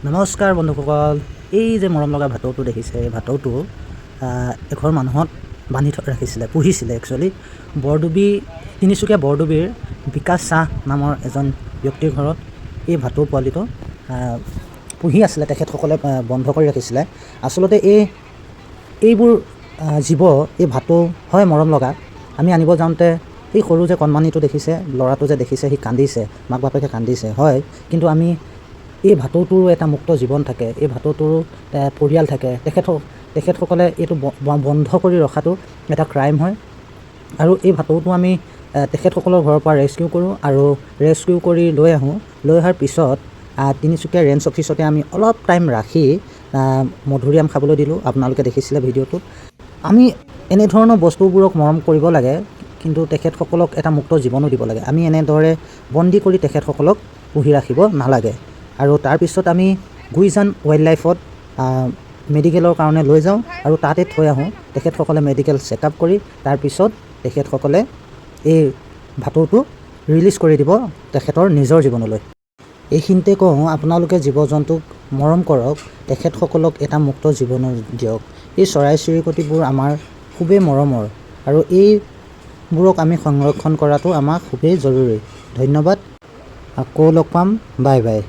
নমস্কাৰ বন্ধুসকল। এই যে মৰম লগা ভাটৌটো দেখিছে, এই ভাটৌটো এঘৰ মানুহত বান্ধি থৈ ৰাখিছিলে, পুহিছিলে একচুৱেলি। বৰডুবি, তিনিচুকীয়া বৰডুবিৰ বিকাশ শ্বাহ নামৰ এজন ব্যক্তিৰ ঘৰত এই ভাটৌ পোৱালিটো পুহি আছিলে। তেখেতসকলে বন্ধ কৰি ৰাখিছিলে। আচলতে এইবোৰ জীৱ, এই ভাটৌ হয় মৰম লগা। আমি আনিব যাওঁতে এই সৰু যে কণমানিটো দেখিছে, ল'ৰাটো যে দেখিছে, সি কান্দিছে, মাক বাপেকে কান্দিছে হয়। কিন্তু আমি এই ভাটৌটোৰো এটা মুক্ত জীৱন থাকে, এই ভাটৌটোৰো পৰিয়াল থাকে। তেখেতসকলে এইটো বন্ধ কৰি ৰখাটো এটা ক্ৰাইম হয়। আৰু এই ভাটৌটো আমি তেখেতসকলৰ ঘৰৰ পৰা ৰেস্কিউ কৰোঁ আৰু ৰেস্কিউ কৰি লৈ আহোঁ। লৈ অহাৰ পিছত তিনিচুকীয়া ৰেঞ্জ অফিচতে আমি অলপ টাইম ৰাখি মধুৰিআম খাবলৈ দিলোঁ। আপোনালোকে দেখিছিলে ভিডিঅ'টোত। আমি এনেধৰণৰ বস্তুবোৰক মৰম কৰিব লাগে, কিন্তু তেখেতসকলক এটা মুক্ত জীৱনো দিব লাগে। আমি এনেদৰে বন্দী কৰি তেখেতসকলক পুহি ৰাখিব নালাগে। আৰু তাৰপিছত আমি গুইজান ৱাইল্ড লাইফত মেডিকেলৰ কাৰণে লৈ যাওঁ আৰু তাতে থৈ আহোঁ। তেখেতসকলে মেডিকেল চেকআপ কৰি তাৰপিছত তেখেতসকলে এই ভাটৌটো ৰিলিজ কৰি দিব তেখেতৰ নিজৰ জীৱনলৈ। এইখিনিতে কওঁ, আপোনালোকে জীৱ জন্তুক মৰম কৰক, তেখেতসকলক এটা মুক্ত জীৱন দিয়ক। এই চৰাই চিৰিকটিবোৰ আমাৰ খুবেই মৰমৰ আৰু এইবোৰক আমি সংৰক্ষণ কৰাটো আমাৰ খুবেই জৰুৰী। ধন্যবাদ, আকৌ লগ পাম, বাই বাই।